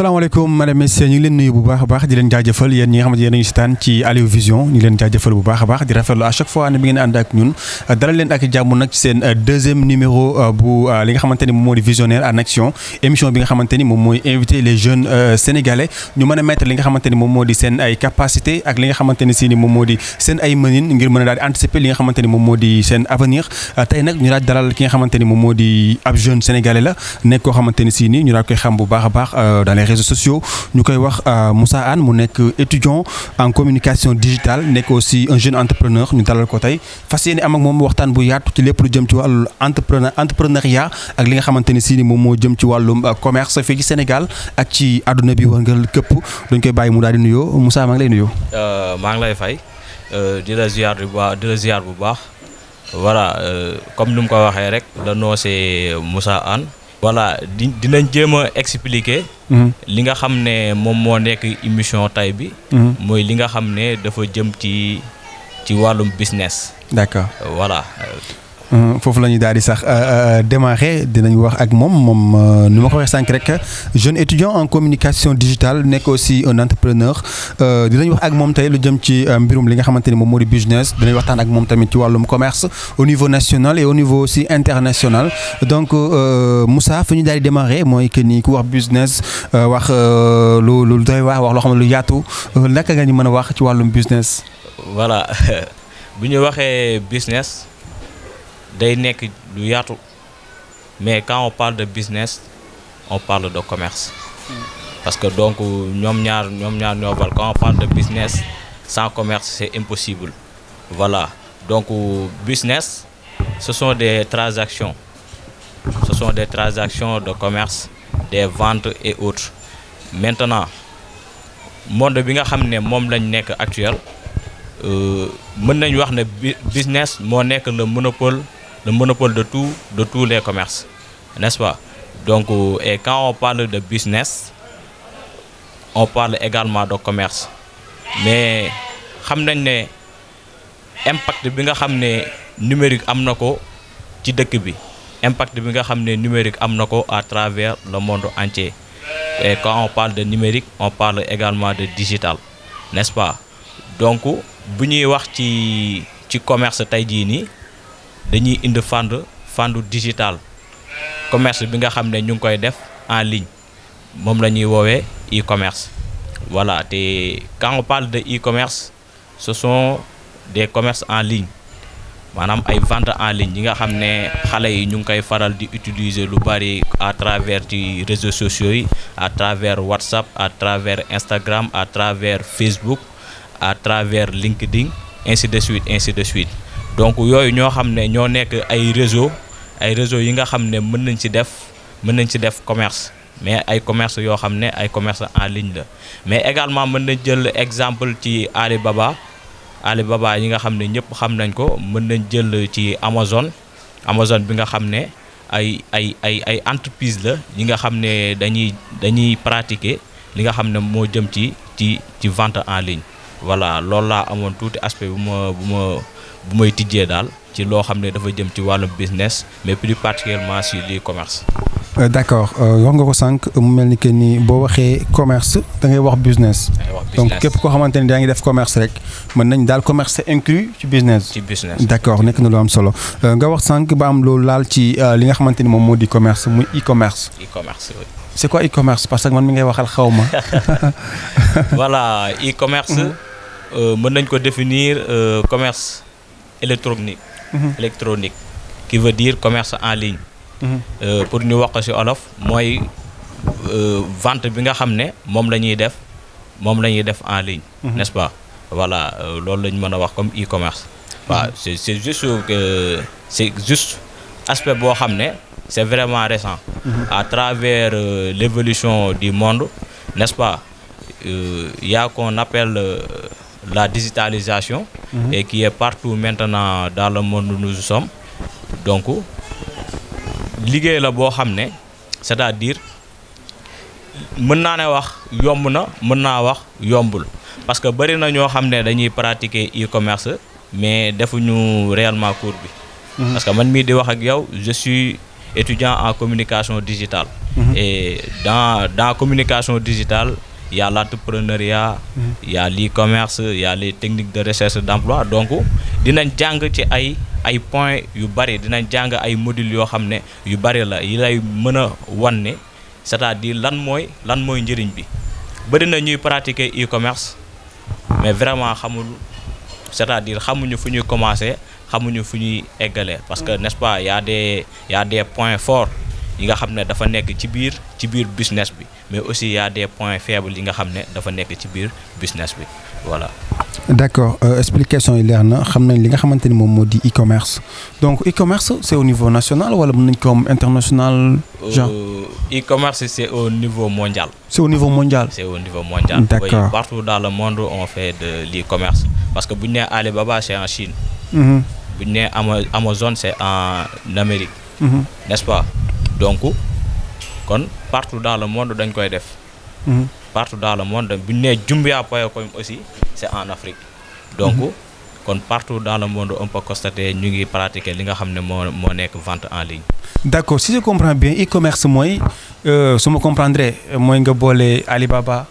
salaamaaleykum madame messieurs ñu ngi leen nuyu bu baax a baax di leen jaajëfal yéen ñi nga xamante yéen a ngi seetaan ci Aliou Vision ñu ngi leen jaajëfal bu baax a baax di rafetlu à chaque fois ne bi ngeen ànd ak ñun dalal leen ak jàmm nag ci seen deuxième numéro bu li nga xamante ni moom moo di visionnaire en action émission bi nga xamante ni moom mooy inviter les jeunes sénégalais ñu mën a mettre li nga xamante ni moom moo di seen ay capacité ak li nga xamante ni si ni moom moo di seen ay mënin ngir mën a daal di anticiper li nga xamante ni moom moo di seen avenir tey nag ñu daal dalal ki nga xamante ni moom moo di ab jeune sénégalais la nekk koo xamante ni si ni ñu daal koy xam bu baax a baax dans les réseaux sociaux ñu koy wax Moussa Anne mu nekk étudiant en communication digitale nekk aussi un jeune entrepreneur ñu dalal ko tey fas yéene am ak moom waxtaan bu yaatu ci lépp lu jëm ci wàllu entrepreneuriat ak li nga xamante ni si ni moom moo jëm ci wàllum commerce fii ci Sénégal ak ci àdduna bi war nga këpp dañ koy bàyyi mu daal di nuyoo Moussa maa ngi lay nuyoo. maa ngi lay fay di la ziar bu baax voilà comme ni mu ko waxee rek le nom c'est Moussa Anne. voilà dinañ jéem a expliquer. li nga xam ne moom moo nekk émission tay bi. mooy li nga xam ne dafa jëm ci wàllum business. d'accord voilà. foofu la ñuy daal di sax démarrer dinañ wax ak moom ni ma ko waxee sànq rek jeune étudiant en communication digitale nekk aussi un entrepreneur dinañ wax ak moom tey lu jëm ci mbirum li nga xamante ni moom moo di business dinañ waxtaan ak moom tamit ci wàllum commerce au niveau national et au niveau aussi international donc Moussa fi ñu daal di démarrer mooy que ni ku wax business wax lu doy wax loo xam ne lu yaatu naka nga ñu mën a wax ci wàllum business. voilà bu ñu waxee business. day nekk lu yaatu mais quand on parle de business on parle de commerce parce que donc ñoom ñaar ñoo bal quand on parle de business sans commerce c'est impossible voilà donc business ce sont des transactions de commerce des ventes et autres maintenant monde bi nga xam ne moom lañ nekk actuel mën nañ wax ne business moo nekk le monopole de tous les commerces, n'est-ce pas? Donc, et quand on parle de business, on parle également de commerce. Mais, xam nañ ne impact bi nga xam ne numérique am na ko ci dëkk bi impact bi nga xam ne numérique am na ko à travers le monde entier. Et quand on parle de numérique, on parle également de digital, n'est-ce pas? Donc, bu ñuy wax ci commerce tey jii nii dañuy indi fàndu digital commerce bi nga xam ne ñu ngi koy def en ligne moom la ñuy woowee e-commerce voilà te quand on parle de e-commerce ce sont des commerces en ligne maanaam ay ventes en ligne yi nga xam ne xale yi ñu ngi koy faral di utiliser lu bari à travers ci réseaux sociaux yi à travers WhatsApp à travers Instagram à travers Facebook à travers LinkedIn ainsi de suite donc yooyu ñoo xam ne ñoo nekk ay réseau yi nga xam ne mën nañ ci def commerce mais ay commerce yoo xam ne ay commerce en ligne la mais également mën nañ jël exemple ci Alibaba yi nga xam ne ñëpp xam nañ ko mën nañ jël ci Amazon bi nga xam ne ay entreprise la yi nga xam ne dañuy pratiquer li nga xam ne moo jëm ci vente en ligne voilà loolu laa amoon tuuti aspect bu may tijjee daal ci loo xam ne dafa jëm ci wàllum business mais plus particulièrement sur l'e-commerce. d'accord wax nga ko sànq mu mel ni que ni boo waxee commerce da ngay wax business. donc képp koo xamante ni daa ngi def commerce rek mën nañ daal commerce c'est inclus ci business. d'accord nekk na lu am solo nga wax sànq ba am loolu laal ci li nga xamante ni moom moo di commerce muy e-commerce. e-commerce oui. c'est quoi e-commerce parce que man mi ngay waxal xaw ma. voilà e-commerce. mën nañ ko définir commerce électronique qui veut dire commerce en ligne pour ñu wax ko ci olof mooy vente bi nga xam ne moom la ñuy def en ligne n'est-ce pas voilà loolu lañ mën a wax comme e-commerce waaw c'est juste aspect boo xam ne c'est vraiment récent à travers l'évolution du monde n'est-ce pas y a qu'on appelle la digitalisation et qui est partout maintenant dans le monde où nous sommes donc liggéey la boo xam ne c'est-à-dire mën naa ne wax yomb na mën naa wax yombul parce que bari na ñoo xam ne dañuy pratiquer e-commerce mais defuñu réellement cours bi parce que man mii di wax ak yow je suis étudiant en communication digitale. Et dans communication digitale, il y a l'entrepreneuriat, il y a l'e-commerce, il y a les techniques de recherche d'emploi. Donc dinañ jàng ci ay points yu bari, dinañ jàng ay modules yoo xam ne yu bari la yi lay mën a wan ne c'est-à-dire lan mooy njëriñ bi. Bëri na ñuy pratiquer e-commerce mais vraiment c'est-à-dire xamuñu fu ñuy commencer, xamuñu fu ñuy eggalee, parce que n'est-ce pas, il y a des points forts yi nga xam ne dafa nekk ci biir business bi, mais aussi il y a des points faibles yi nga xam ne dafa nekk ci biir business bi, voilà. D'accord, explication yi leer na, xam nañ li nga xamante ni moom moo di e-commerce. Donc e-commerce c'est au niveau national wala mën nañ ko am international genre? E-commerce c'est au niveau mondial. C'est au niveau mondial. C'est au niveau mondial. D'accord. Oui, partout dans le monde on fait de l'e-commerce, parce que bu ñu nee Alibaba c'est en Chine. Bu ñu nee Amazon c'est en Amérique. N'est-ce pas? Donc kon partout dans le monde dañ koy def. Partout dans le monde bu ñu nee Jumia.com aussi c'est en Afrique. Donc kon partout dans le monde on peut constater ñu ngi pratiquer li nga xam ne moo nekk vente en ligne. D'accord, si je comprends bien e-commerce mooy su ma comprendre mooy nga boole Alibaba,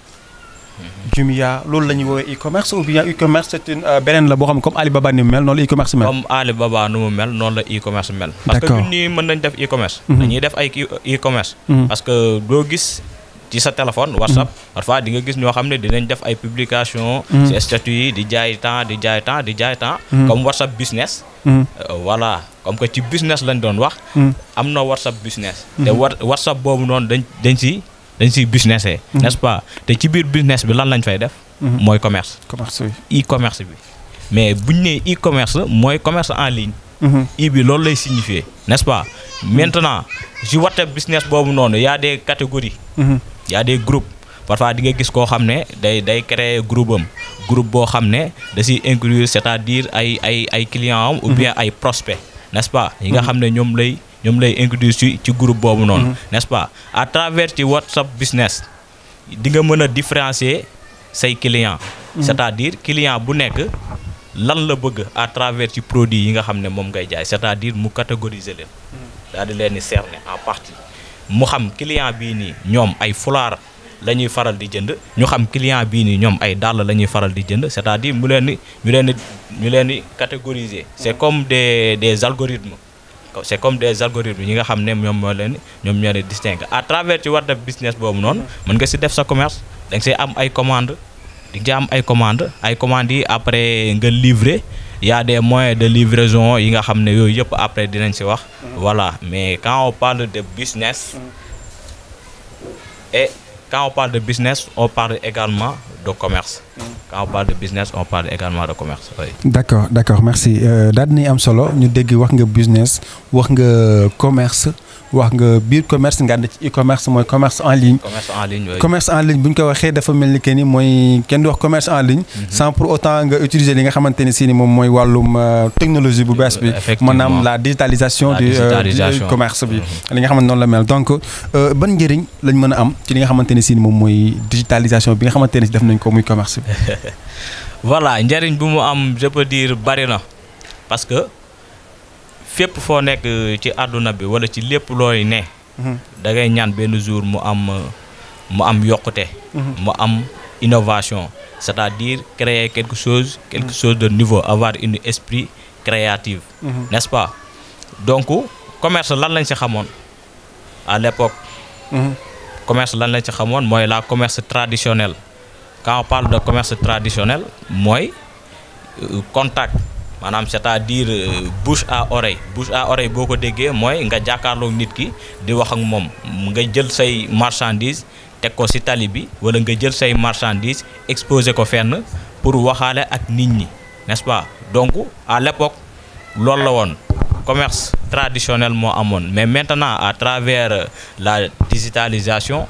Jumia, loolu la ñuy woowee e-commerce, ou bien e-commerce c'est une beneen la boo xam ne comme Alibaba ni mu mel noonu la e-commerce mel. Comme Alibaba nu mu mel noonu la e-commerce mel. Parce que ñun ñii mën nañ def e-commerce. dañuy def ay e-commerce. Parce que doo gis ci sa téléphone WhatsApp parfois di nga gis ñoo xam ne dinañ def ay publication ci statut yi di jaay temps comme WhatsApp business. Voilà, comme que ci business lañ doon wax. am na WhatsApp business. te WhatsApp boobu noonu dañ ci businessé, n'est-ce pas? te ci biir business bi lan lañ fay def. mooy commerce. Commerce bi e-commerce bi. mais buñ nee e-commerce mooy commerce en ligne. i bi loolu lay signifier, n'est-ce pas? Maintenant ci WhatsApp business boobu noonu y a des catégories. Y a des groupes. Parfois di nga gis koo xam ne day créer groupe boo xam ne da ciy inclure, c'est-à-dire ay clients am ou bien ay prospects, n'est-ce pas? yi nga xam ne ñoom lay inclure ci groupe boobu noonu, n'est-ce pas? À travers ci WhatsApp business di nga mën a différencier say clients. C'est-à-dire client bu nekk lan la bëgg à travers ci produit yi nga xam ne moom ngay jaay, c'est-à-dire mu catégoriser leen. daal di leen di cerner en partie. mu xam client bii nii ñoom ay fulaar la ñuy faral di jënd, ñu xam client bii nii ñoom ay dàll la ñuy faral di jënd, c'est-à-dire ñu leen di catégoriser. C'est comme des algorithmes. C'est comme des algorithmes yi nga xam ne ñoom ñoo leen distingue. À travers ci WhatsApp business boobu noonu mën nga si def sa commerce, da nga see am ay commandes, ay commandes yi après nga livrer. Il y a des moyens de livraison yi nga xam ne yooyu yëpp après dinañ ci wax. Voilà, mais quand on parle de business on parle également de commerce. Quand on parle de business on parle également de commerce. Oui. D'accord, merci. daal dinañ am solo ñu dégg wax nga business, wax nga commerce, wax nga biir commerce nga ànd ci e-commerce mooy commerce en ligne. Commerce en ligne bu ñu ko waxee dafa mel ni que ni mooy kenn du wax commerce en ligne. sans pour autant nga utiliser li nga xamante ni si ni moom mooy wàllum technologie bu bees bi. maanaam la digitalisation du commerce bi. li nga xamante noonu la mel donc ban njëriñ lañ mën a am ci li nga xamante ni si ni moom mooy digitalisation bi nga xamante ni si def nañ ko muy commerce bi. Voilà, njëriñ bu mu am je peux dire bari na, parce que fépp foo nekk ci àdduna bi wala ci lépp looy ne. da ngay ñaan benn jour mu am yokkute. mu am innovation, c'est-à-dire créer quelque chose de nouveau, avoir un esprit créatif. N'est-ce pas? Donc commerce lan lañ ci xamoon à l'époque. Commerce lan lañ ci xamoon mooy la commerce traditionnel. Quand on parle de commerce traditionnel mooy contact, maanaam c'est-à-dire bouche à oreille boo ko déggee mooy nga jàkkaarloog nit ki di wax ak moom, nga jël say marchandise teg ko ci tali bi wala nga jël say marchandise exposer ko fenn pour waxaale ak nit ñi, n'est-ce pas? Donc à l'époque loolu la woon, commerce traditionnel moo amoon. Mais maintenant à travers la digitalisation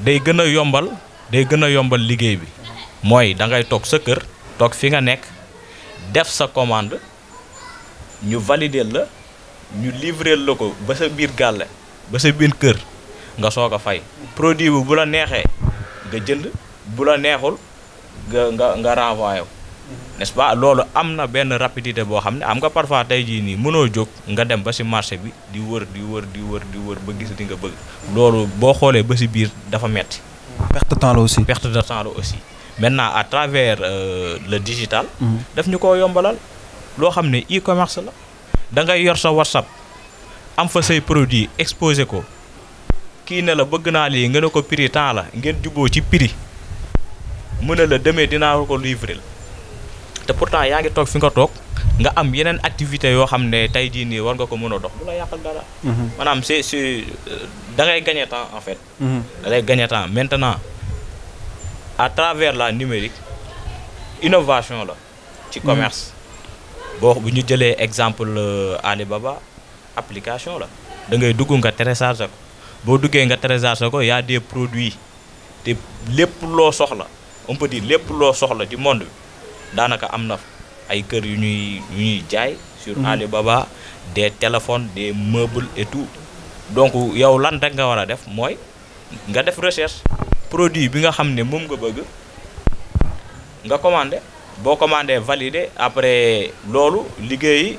day gën a yombal liggéey bi. mooy da ngay toog sa kër, toog fi nga nekk, def sa commande, ñu valider la, ñu livrer la ko ba sa biir gàlle, ba sa biir kër, nga soog a fay. Produit bi bu la neexee nga jënd, bu la neexul nga renvoyer ko, n'est-ce pas loolu am na benn rapidité boo xam ne am nga parfois tey jii nii mënoo jóg nga dem ba ci marché bi di wër ba gis li nga bëgg loolu boo xoolee ba ci biir dafa metti perte de temps la aussi. perte de temps la aussi maintenant à travers le digital. daf ñu ko yombalal loo xam ne e-commerce la da ngay yor sa WhatsApp am fa say produit exposé ko kii ne la bëgg naa lii nga ne ko prix temps la ngeen juboo ci prix mu ne la demee dinaa ko livrer te pourtant yaa ngi toog fi nga toog nga am yeneen activité yoo xam ne tey jii nii war nga ko mën a dox du la yàqal dara. maanaam c'est da ngay gagner temps en fait. da ngay gagner temps maintenant à travers la numérique innovation la. ci commerce. bu ñu jëlee exemple Alibaba application la da ngay dugg nga télécharger ko boo duggee nga télécharger ko y a des produits te lépp loo soxla on peut dire lépp loo soxla ci monde bi daanaka am na ay kër yu ñuy jaay sur Alibaba des téléphones des meubles et tout donc yow lan rek nga war a def mooy nga def recherche produit bi nga xam ne moom nga bëgg nga commandé boo commandé validé après loolu liggéeyi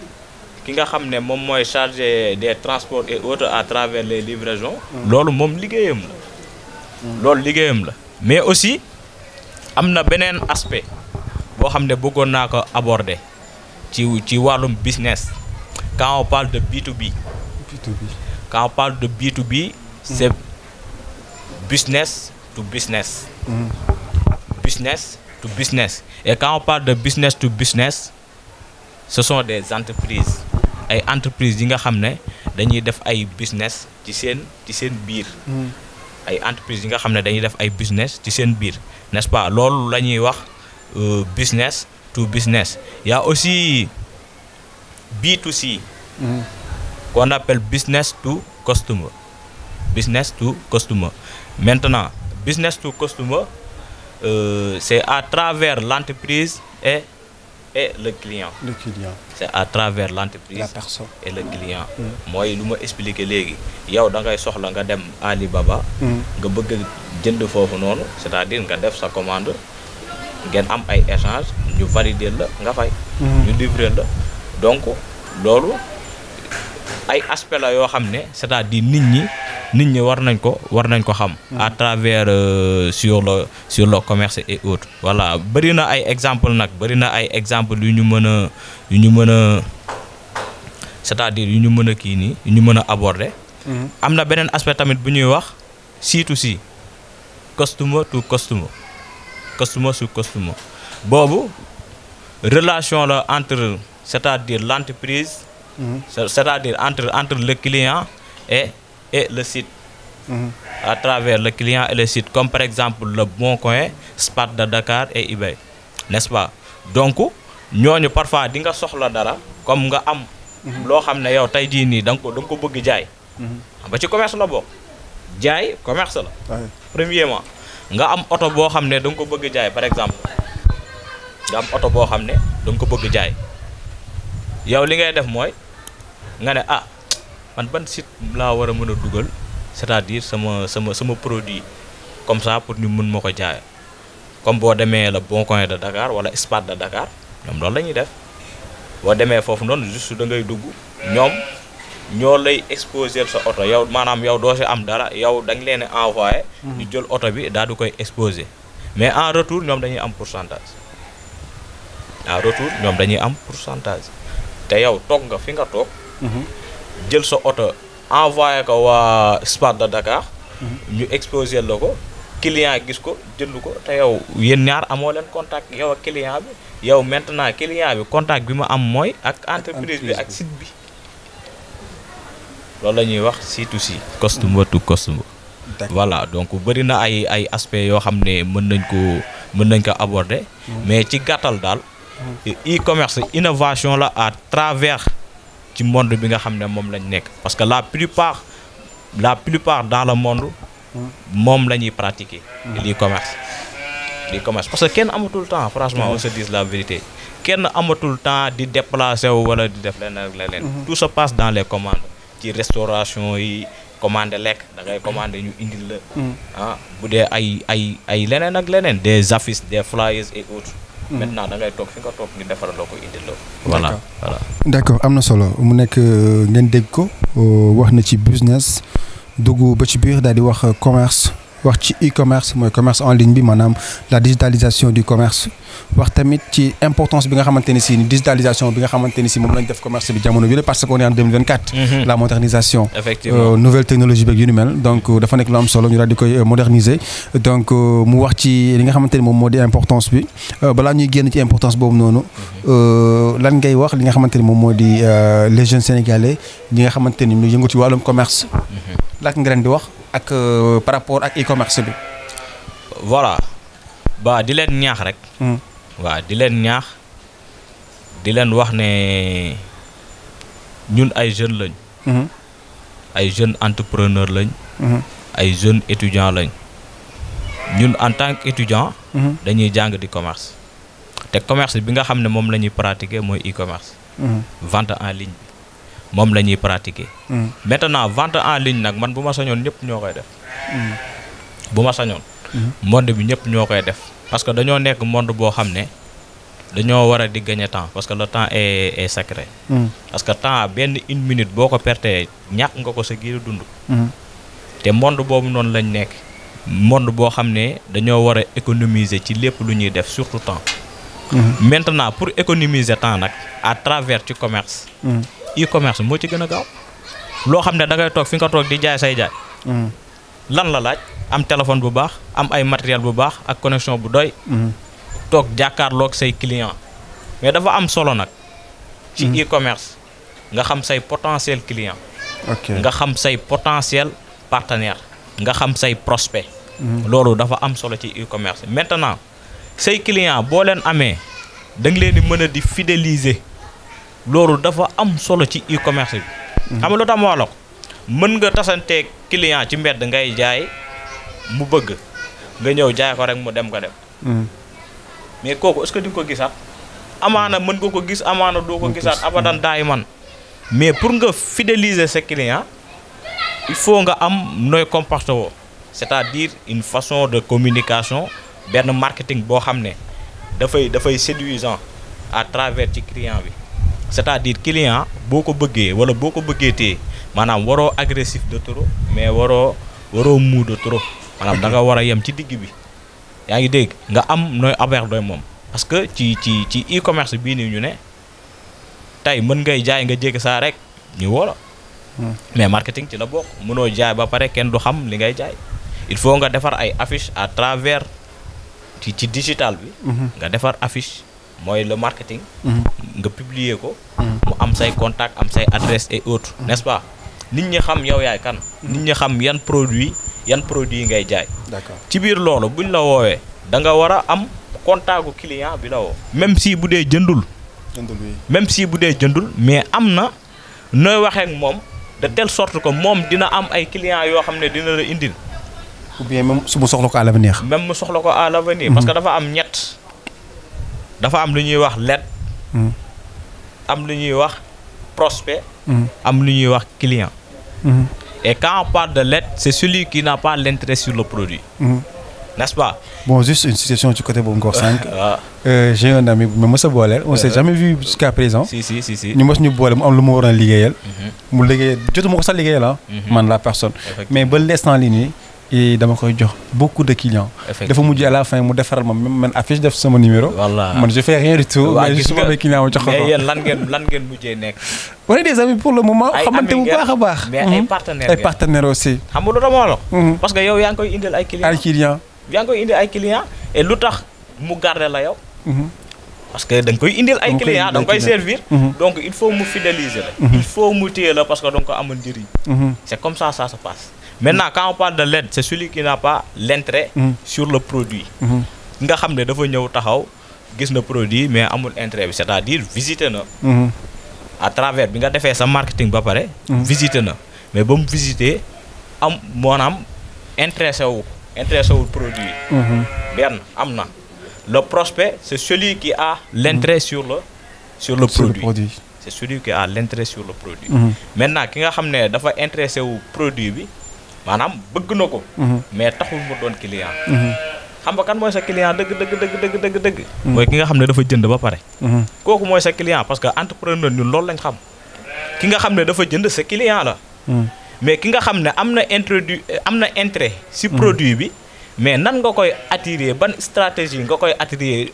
ki nga xam ne moom mooy chargé des transports et autres à travers les livraisons loolu moom liggéeyam la mais aussi am na beneen aspect boo xam ne bëggoon naa ko aborder ci wàllum business quand on parle de B2B. Quand on parle de B2B c'est business to business. Business to business et quand on parle de business to business ce sont des entreprises ay entreprises yi nga xam ne dañuy def ay business ci seen biir. ay entreprises yi nga xam ne dañuy def ay business ci seen biir n'est-ce pas loolu la ñuy wax business to business. Il y a aussi B2C qu'on appelle business to customer. Business to customer. Maintenant, business to customer, c'est à travers l'entreprise et le client. Le client. C'est à travers l'entreprise la personne et le client. mooy lu ma expliqué léegi yow da ngay soxla nga dem Alibaba. nga bëgg jënd foofu noonu c'est-à-dire nga def sa commande ngeen am ay échange ñu valider la nga fay. ñu livrer la donc loolu ay aspect la yoo xam ne c'est-à-dire nit ñi war nañ ko xam. à travers sur le commerce et autres. voilà bëri na ay exemple yu ñu mën a c'est-à-dire yu ñu mën a kii nii yu ñu mën a aborder. am na beneen aspect tamit bu ñuy wax C2C customer to customer. customer to customer boobu relation la entre c'est-à-dire l'entreprise. c'est-à-dire entre le client et le site. à travers le client et le site comme par exemple le Bon Coin, Spat de Dakar et eBay, n'est-ce pas? Donc ñooñu parfois di nga soxla dara comme nga am loo xam ne yow tey jii nii da nga ko bëgg jaay. ba ci commerce la bokk jaay commerce la. premièrement nga am oto boo xam ne da nga ko bëgg jaay par exemple nga am oto boo xam ne da nga ko bëgg jaay yow li ngay def mooy nga ne man ban site laa war a mën a dugal c'est-à-dire sama produit comme ça pour ñu mën ma ko jaay comme boo demee le Bon Coin de Dakar wala Spat de Dakar ñoom loolu la ñuy def boo demee foofu noonu juste da ngay dugg ñoom ñoo lay exposer sa oto yow maanaam yow doo si am dara yow dañ leen a envoyé. ñu jël oto bi daal di koy exposer mais en retour ñoom dañuy am pourcentage. te yow toog nga fi nga toog. jël sa oto envoyé ko waa Spat de Dakar. ñu exposer la ko client gis ko jënd ko te yow yéen ñaar amoo leen contact yow ak client bi yow maintenant client bi contact bi ma am mooy ak entreprise bi ak site bi. loolu la ñuy wax C2C customer to customer. voilà donc bëri na ay aspects yoo xam ne mën nañ ko aborder. mais ci gàttal daal. e-commerce innovation la à travers ci monde bi nga xam ne moom lañ nekk parce que la plupart dans le monde moom la ñuy pratiquer. l'e-commerce parce que kenn amatul temps franchement on se dise la vérité kenn amatul temps di déplacer wu wala di def leneen. tout se passe dans les commandes. ci restauration yi commandé lekk da ngay commandé ñu indil la. bu dee ay leneen ak leneen des affiches des flyers et autres maintenant da ngay toog fi nga toog ñu defaral la ko indil la. voilà voilà. d'accord am na solo mu nekk ngeen dégg ko wax na ci business dugg ba ci biir daal di wax commerce wax ci e-commerce mooy commerce en ligne bi maanaam la digitalisation du commerce wax tamit ci importance bi nga xamante ni si digitalisation bi nga xamante ni si moom lañ def commerce bi jamono bi la parce qu'on est en 2024. la modernisation. effectivement nouvelle technologie beeg yu ni mel donc dafa nekk lu am solo ñu daal di koy moderniser donc mu wax ci li nga xamante ni moom moo di importance bi balaa ñuy génn ci importance boobu noonu lan ngay wax li nga xamante ni moom moo di les jeunes sénégalais ñi nga xamante ni ñu yëngu ci wàllum commerce. laak nga leen di wax ak par rapport ak e-commerce bi. voilà ba di leen ñaax rek. waaw di leen ñaax di leen wax ne ñun ay jeunes lañ. ay jeunes entrepreneurs lañ. ay jeunes étudiants lañ. ñun en tant qu'étudiant dañuy jàng di commerce. te commerce bi nga xam ne moom la ñuy pratiquer mooy e-commerce. vente en ligne bi moom la ñuy pratiquer. maintenant vente en ligne nag man bu ma sañoon ñëpp ñoo koy def. bu ma sañoon. monde bi ñëpp ñoo koy def. parce que dañoo nekk monde boo xam ne dañoo war a di gagner temps parce que le temps est sacré. parce que temps benn une minute boo ko pertee ñàkk nga ko sa giiru dund. te monde boobu noonu lañ nekk. monde boo xam ne dañoo war a économiser ci lépp lu ñuy def surtout temps. maintenant pour économiser temps nag à travers ci commerce. e-commerce moo ci gën a gaaw. loo xam ne da ngay toog fi nga toog di jaay say jaay. lan la laaj am téléphone bu baax am ay matériel bu baax ak connexion bu doy. toog jàkkaarloog say client mais dafa am solo nag. ci e-commerce nga xam say potentiel client. nga xam say potentiel partenaire. nga xam say prospect. loolu dafa am solo ci e-commerce maintenant say client boo leen amee da nga leen di mën a di fidéliser loolu dafa am solo ci e-commerce bi. xam nga lu tax ma wax la ko mën nga tasanteeg client ci mbedd ngay jaay mu bëgg nga ñëw jaay ko rek mu dem nga dem. mais kooku est-ce que di nga ko gisaat amaana mën nga ko gis amaana doo ko gisaat abadan daay man mais pour nga fidéliser sa client il faut nga am nooy comporter woo c'est-à-dire une façon de communication benn marketing boo xam ne dafay séduisant à travers ci client bi c'est-à-dire client boo ko bëggee wala boo ko bëggee tee maanaam waroo agressif de trop mais waroo mou de trop maanaam da nga war a yem ci digg bi yaa ngi dégg nga am nooy aborder moom parce que ci e-commerce bii nii ñu ne tey mën ngay jaay nga jéggi saa rek ñu woo mais marketing ci la bokk mënoo jaay ba pare kenn du xam li ngay jaay il faut nga defar ay affiche à travers ci digital bi. nga defar affiche mooy le marketing. nga publier ko. mu am say contact am say adresse et autres n'est-ce pas nit ñi xam yow yaay kan. nit ñi xam yan produit ngay jaay. d'accord ci biir loolu buñ la woowee da nga war a am contactu client bi la woo. même si bu dee jëndul. même si bu dee jëndul mais am na nooy waxee ak moom de telle sorte que moom dina am ay clients yoo xam ne dina la indil. ou bien même su mu soxla ko à l'avenir. même mu soxla ko à l'avenir. parce que dafa am ñett dafa am lu ñuy wax lead. am lu ñuy wax prospect. am lu ñuy wax client. et quand on parle de lead c'est celui qui n'a pas l'intérêt sur le produit. n'est-ce pas. bon juste une situation ci côté boobu nga wax sànq. j'ai un ami bu ma mës a booleel. on s'est jamais vu jusqu'à présent. si. ñu mës ñu boole mu am lu ma waroon liggéeyal. mu liggéey jotuma ko sax liggéeyal ah. man la personne. mais ba l'instant lii nii dama koy jox beaucoup de clients. dafa mujj à la fin mu defaral ma même man affiche def sama numéro. voilà man je fais rien du tout. mais juste ma client ma jox ko. mais yéen lan ngeen mujjee nekk. on est des amis pour le moment. xamante bu baax a baax. mais ay partenaires aussi. xam nga lu dama la. parce que yow yaa ngi koy indil ay clients. yaa ngi koy indil ay clients et lu tax mu garder la yow. parce que da nga koy indil ay clients da nga koy servir. donc il faut mu fidéliser la. il faut mu téye la parce que da nga ko amal njëriñ. c'est comme ça se passe. maintenant quand on parle de l'aide c'est celui qui n'a pas l'intérêt sur le produit. nga xam ne dafa ñëw taxaw gis na produit mais amul intérêt bi c'est-à-dire visiter na. à travers bi nga defee sa marketing ba pare. visiter na mais ba mu visiter am maanaam intéressé wul produit. benn am na le prospect c'est celui qui a l'intérêt sur le produit. c'est celui qui a l'intérêt sur le produit. maintenant ki nga xam ne dafa intéressé wu produit bi maanaam bëgg na ko. mais taxul mu doon client. xam nga kan mooy sa client dëgg. mooy ki nga xam ne dafa jënd ba pare. kooku mooy sa client parce que entrepreneur ñun loolu lañ xam. ki nga xam ne dafa jënd sa client la. mais ki nga xam ne am na intérêt si produit bi. mais nan nga koy attirer ban stratégie nga koy attirer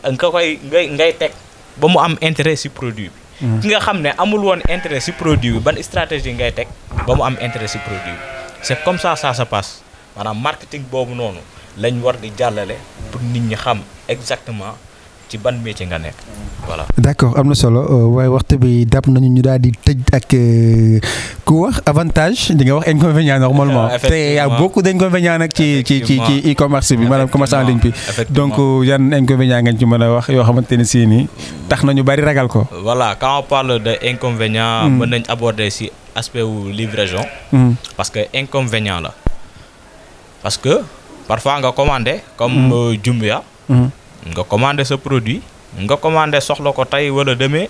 ngay teg ba mu am intérêt si produit bi. ki nga xam ne amul woon intérêt si produit bi ban stratégie ngay teg ba mu am intérêt si produit bi. c'est comme ça se passe maanaam marketing boobu noonu lañ war di jàllale pour nit ñi xam exactement ci ban métier nga nekk voilà. d'accord am na solo waaye waxtu bi dab nañu ñu daal di tëj ak ku wax avantage di nga wax inconvénient normalement. te y a beaucoup d'inconvénients nag ci e-commerce bi maanaam commerce en ligne bi. donc yan inconvénients ngeen ci mën a wax yoo xamante ne si nii tax na ñu bari ragal ko. voilà quand on parle de inconvénients. mën nañ aborder si aspect wu livraison. parce que inconvénient la parce que parfois nga commandé comme Jumia. nga commandé sa produit nga commandé soxla ko tey wala demee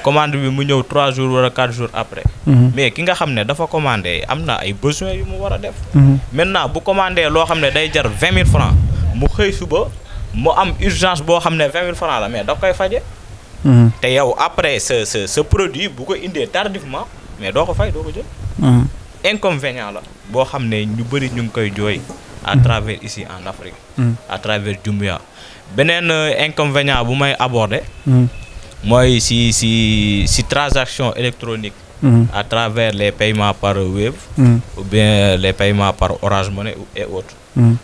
commande bi mu ñëw 3 jours wala 4 jours après. mais ki nga xam ne dafa commandé am na ay besoins yu mu war a def. maintenant bu commandé loo xam ne day jar 20 000 francs mu xëy suba mu am urgence boo xam ne 20 000 francs la mais da koy faje. te yow après sa produit bu ko indee tardivement mais doo ko fay doo ko jël. inconvénient la boo xam ne ñu bëri ñu ngi koy jooy. à travers ici en Afrique. à travers Jumia. beneen inconvénient bu may aborder. mooy si transaction électronique. à travers les paiements par Wave. ou bien les paiements par Orange Money et autres.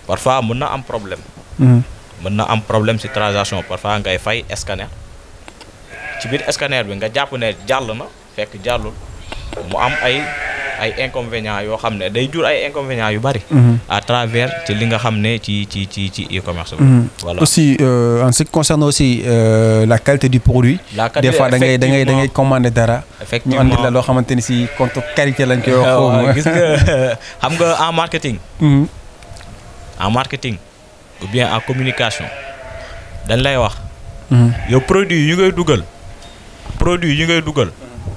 parfois mën na am problème. mën na am problème si transaction parfois ngay fay scanner. ci biir scanner bi nga jàpp ne jàll na fekk jàllul mu am ay inconvénients yoo xam ne day jur ay inconvénients yu bari. à travers ci li nga xam ne ci e-commerce bi. voilà aussi en ce qui concerne aussi la qualité du produit. des fois da ngay commander dara. effectivement ñu andi la loo xamante ni si contre qualité lañ koy wax. gis nga xam nga en marketing. en marketing ou bien en communication dañ lay wax. yow produit yi ngay dugal.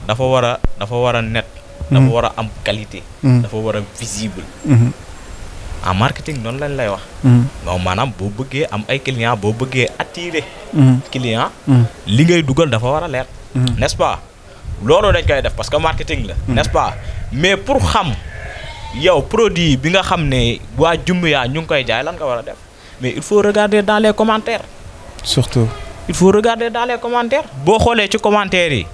dafa war a net. dafa war a am qualité. dafa war a visible. en marketing noonu lañ lay wax. donc maanaam boo bëggee am ay clients boo bëggee attirer. client li ngay dugal dafa war a leer. n'est-ce pas loolu dañ koy def parce que marketing la. n'est-ce pas mais pour xam yow produit bi nga xam ne waa Jumia ñu ngi koy jaay lan nga war a def mais il faut regarder dans les commentaires. surtout. il faut regarder dans les commentaires. boo xoolee ci commentaires yi.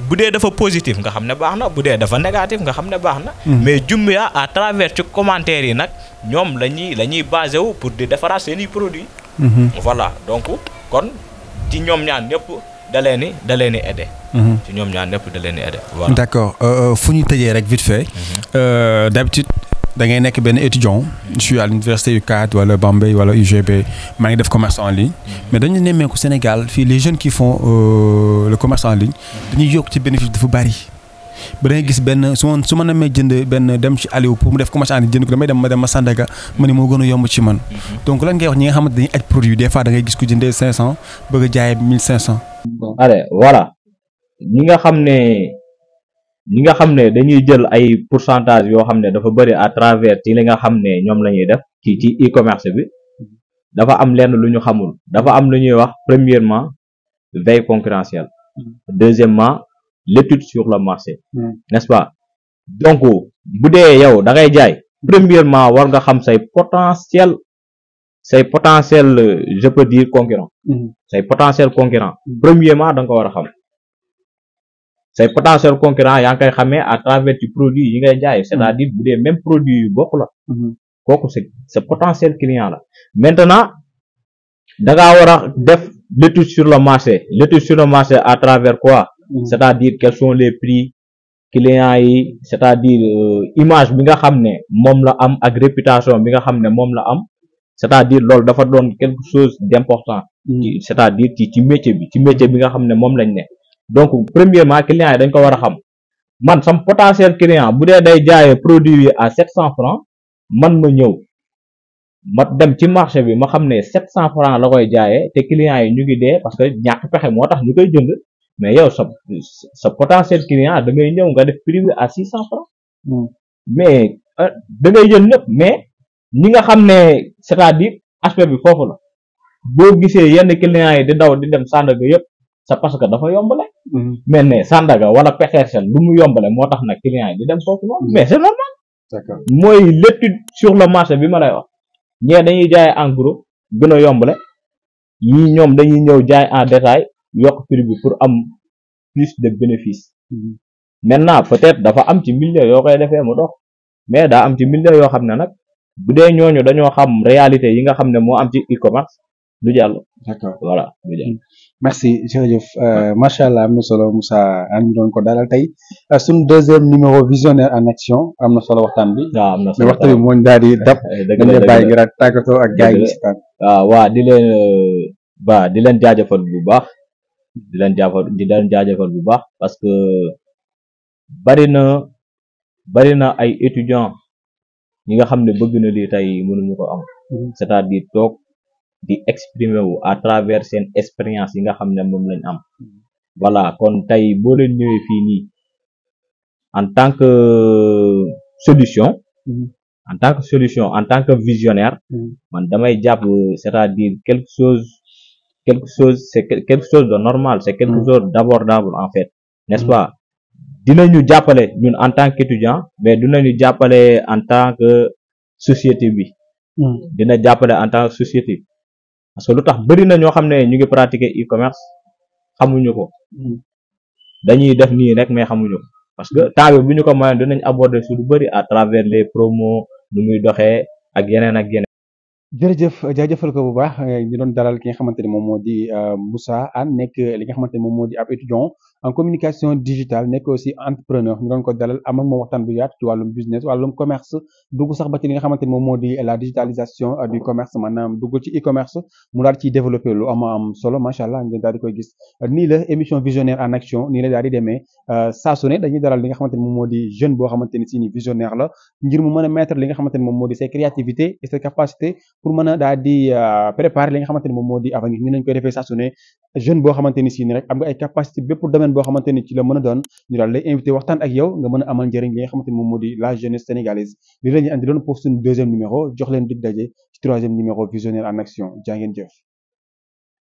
bu dee dafa positif nga xam ne baax na bu dee dafa négatif nga xam ne baax na. mais Jumia à travers ci commentaires yi nag ñoom la ñuy basé wu pour di defaraat seeni produits. voilà donc kon ci ñoom ñaar ñëpp da leen di aider. ci ñoom ñaar ñëpp da leen di aider. voilà d'accord fu ñu tëjee rek vite fait. d'habitude da ngay nekk benn étudiant. je suis à l'université UCAD wala Bambey wala UGB maa ngi def commerce en ligne. mais dañu nemmeeku Sénégal fii les jeunes qui font le commerce en ligne dañuy yokk ci bénéfice dafa bari. ba da ngay gis benn su ma namee jënd benn dem ci Aliou pour mu def commerce en ligne jënd ko damay dem ma Sandaga ma ni moo gën a yomb ci man. donc lan ngay wax ñi nga xamante dañuy aj produit des fois da ngay gis ku jëndee 500 bëgg a jaayee 1500. allez voilà ñi nga xam ne dañuy jël ay pourcentage yoo xam ne dafa bëri à travers ci li nga xam ne ñoom la ñuy def ci e-commerce bi dafa am lenn lu ñu xamul dafa am lu ñuy wax premièrement veille concurrentielle. deuxièmement l'étude sur le marché. n'est-ce pas donc bu dee yow da ngay jaay premièrement war nga xam say potentiel je peux dire concurrent. say potentiel concurrent premièrement da nga ko war a xam. say potentiel concurrent yaa ngi koy xamee à travers ci produit yi ngay jaay c'est-à-dire bu dee même produit yu bokk la. kooku c'est potentiel client la maintenant da ngaa war a def l'étude sur le marché à travers quoi. c'est-à-dire quels sont les prix clients yi c'est-à-dire image bi nga xam ne moom la am ak réputation bi nga xam ne moom la am c'est-à-dire loolu dafa doon quelque chose d'important. c'est-à-dire ci métier bi nga xam ne moom lañ ne. donc premièrement clients yi dañ ko war a xam man sam potentiel client bu dee day jaayee produit yi à 700 francs man ma ñëw ma dem ci marché bi ma xam ne 700 francs la koy jaayee te clients yi ñu ngi dee parce que ñàkk pexe moo tax ñu koy jënd mais yow sa potentiel client da ngay ñëw nga def prix bi à 600 francs mais da ngay jël ñëpp mais ñi nga xam ne c'est-à-dire aspect bi foofu la boo gisee yenn clients yi di daw di dem Sandaga yëpp c'est parce que dafa yombale mais ne Sandaga wala Petersen lu mu yombale moo tax nag clients yi di dem foofu noonu mais c'est normal d'accord mooy l'étude sur le marché bi ma lay wax ñee dañuy jaay en gros gën a yombale ñii ñoom dañuy ñëw jaay en détail yokk prix bi pour am plus de bénéfice maintenant peut-être dafa am ci milieu yoo koy defee mu dox mais daa am ci milieu yoo xam ne nag bu dee ñooñu dañoo xam réalité yi nga xam ne moo am ci e-commerce du jàll. d'accord voilà du jàll. merci jërëjëf macha allah am na solo Moussa Anne doon ko dalal tey suñu deuxième numéro visionnaire en action am na solo waxtaan bi. waaw am na solo mais waxtu bi moo ñu daal di dab. dëgg la bàyyi nga daal tàggatoo ak gars yi si taan. waaw waa di leen jaajëfal bu baax di leen jaajëfal bu baax parce que bari na ay étudiants ñi nga xam ne bëgg na lii tey mënuñu ko am. c'est-à-dire toog di exprimer wu à travers seen expérience yi nga xam ne moom lañ am. voilà kon tey boo leen ñëwee fii nii en tant que solution. en tant que visionnaire. man damay jàpp c'est-à-dire quelque chose c'est quelque chose de normal c'est quelque chose d'abordable en fait n'est-ce pas dinañu jàppale ñun en tant qu'étudiant mais dinañu jàppale en tant que société bi dina jàppale en tant que société parce que lu tax bëri na ñoo xam ne ñu ngi pratiquer e-commerce xamuñu ko dañuy def nii rek mais xamuñu ko parce que temps bi bu ñu ko mayoon dinañ aborder su lu bëri à travers les promos nu muy doxee ak yeneen ak yeneen. jërëjëf jaajëfal ko bu baax ñu doon dalal ki nga xamante ne moom moo di Moussa Anne nekk li nga xamante ne moom moo di ab étudiant en communication digitale nekk aussi entrepreneur ñu doon ko dalal am ak moom waxtaan bu yaatu ci wàllum business wàllum commerce dugg sax ba ci li nga xamante ne moom moo di la digitalisation du commerce maanaam dugg ci e-commerce mu daal ciy développé lu am solo macha allah ngeen daal di koy gis nii la émission visionnaire en action nii la daal di demee saa su ne dañuy dalal li nga xamante ne moom moo di jeune boo xamante ni si ni visionnaire la ngir mu mën a mettre li nga xamante ne moom moo di ses créativités et ses capacités pour mën a daal di préparer li nga xamante ni moom moo di avenir ni lañ koy defee saa su ne jeune boo xamante ni si ni rek am nga ay capacité bépp domaine boo xamante ni ci la mën a doon ñu daal lay invité waxtaan ak yow nga mën a amal njëriñ li nga xamante ni moom moo di la jeunesse sénégalaise li la ñu andi doon pour suñu deuxième numéro jox leen dig daje ci troisième numéro visionnaire en action jaa ngeen jëf